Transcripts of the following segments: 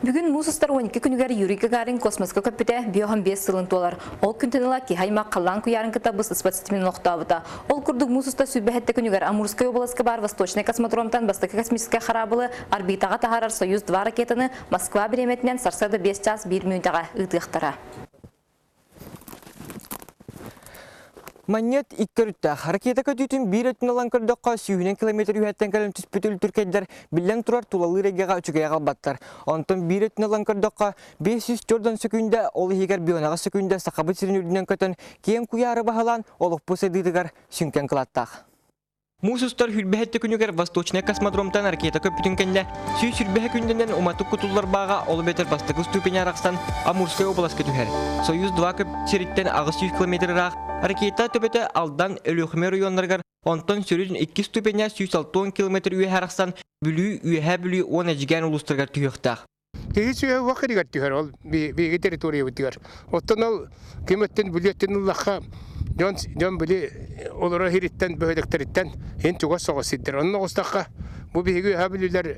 Бүгүн муус устар 12 күнүгэр Юрий Гагарин космоска көппүтэ 55 сылын туолар. Ол күнтэн ыла киһи аймах халлаан куйаарын кытта быстыспат ситимин олохтообута. Ол курдук муус устар 27 күнүгэр Амурскай уобаласка баар Восточнай космодромтан бастакы космическай хараабылы орбитаҕа таһаарар Союз-2 ракетаны Москва бириэмэтинэн сарсыарда 5 чаас 1 мүнүүтэҕэ ыытыахтара. Манньыат икки өрүттээх. Ракета көтүүтүн биир өттүн ылан көрдөххө, сүүһүнэн километр үөһэттэн кэлэн түспүт үлтүркэйдэр биллэн турар тулалыыр эйгэҕэ үчүгэй аҕалбаттар. Онтон биир өттүн ылан көрдөххө, 504 сөкүүндэ, ол иһигэр бионаҕа сөкүүндэ Сахабыт сирин үрдүнэн көтөн, киэҥ куйаары баһылаан, олохпут сайдыытыгар сүҥкэн кылааттаах. Муус устар сүүрбэһэттэ күнүгэр Восточнай космодромтан ракета көппүтүн кэннэ 120 күннэнэн уматык кутуллар бааҕа ол эбэтэр бастакы ступеня арахсан Амурскай уобаласка түһэр. Союз-2 көп сириттэн 800 километр ыраах ракета төбөтө Алдан, Өлүөхүмэ оройуоннарыгар, онтон сүрүн икки ступеня 160 километр үөһэ арахсан Бүлүү, Үөһээ Бүлүү уонна Эдьигээн улуустарыгар түһүөхтээх. Киһи сүөһү уох иригэр түһэр ол биһиги территориябытыгар. Оттон ол ким өттүн бүлүү өттүн ыллахха дьон дьон били олорор иһириттэн бөһүөлэктэриттэн иһин чугас соҕус сирдэр. Онно оҕустахха бу биһиги үөһээ бүлүүлэр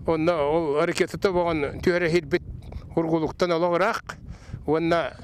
онно ол ракета тобоҕун түһэрэ иһирбит ургулуктан олох ыраах уонна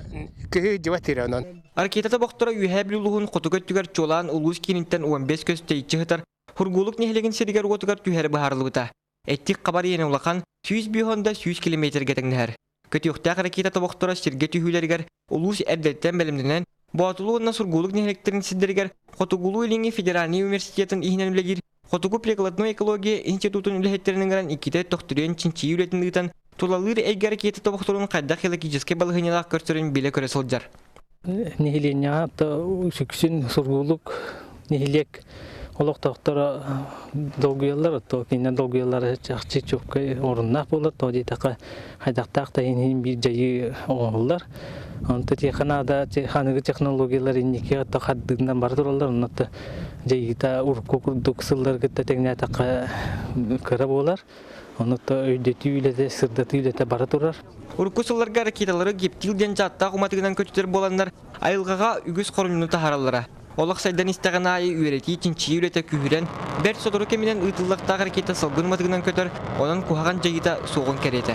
киһи дьыбат сирэ онон. Ракета тобохторо Үөһээ Бүлүү улууһун хотугу өттүгэр чуолаан улуус кииниттэн 15 көс тэйиччи сытар Хургулук нэһилиэгин сиригэр-уотугар түһэрэ быһаарыллыбыта. Эттик хабар иэнэ улахан, 105 да 100 километрга тэҥнэһэр. Көтүөхтээх ракета тобохторо сиргэ түһүүлэригэр улуус эрдэттэн бэлэмнэнэн, Боотулуу уонна Сургуулук нэһилиэктэрин сирдэригэр Хотугулуу-Илиҥҥи федеральнай университетын иһинэн үлэлиир Хотугу прикладной экология институтун үлэһиттэрин ыҥыран иккитэ төхтүрүйэн чинчийии үлэтин ыытан, тулалыыр эйгэ ракета тобохторун хайдах экологическай балаһыанньалаах көрсөрүн билэ-көрө сылдьар. Нэһилиэнньэҕэ үксүн сургуулук нэһилиэк олохтоохторо долгуйаллар, то кинилэр долгуйаллара чахчы чуолкай оруннаах буолар, тоҕо диэтэххэ хайдахтаах да иһин биир дьайыы оҥоһуллар. Онто тиэхэ наада аныгы технологиялар инники хардыынан бара тураллар, онно дьайыыта урукку курдук сылларгытта тэҥнээтэххэ кыра буолар. Ону өйдөтүү үлэтэ, сырдатыы үлэтэ бара турар. Урукку сылларга ракеталары гептил диэн дьааттаах уматыгынан көтүтэр буоланнар, айылҕаҕа үгүс хоромньуну таһаараллара. Олох сайдан истэҕин аайы үөрэтии, чинчийии үлэтэ күүһүрэн, бэрт сотору кэминэн ыытыллыахтаах ракета салгын уматыгынан көтөр, онон куһаҕан дьайыыта суоҕун кэриэтэ.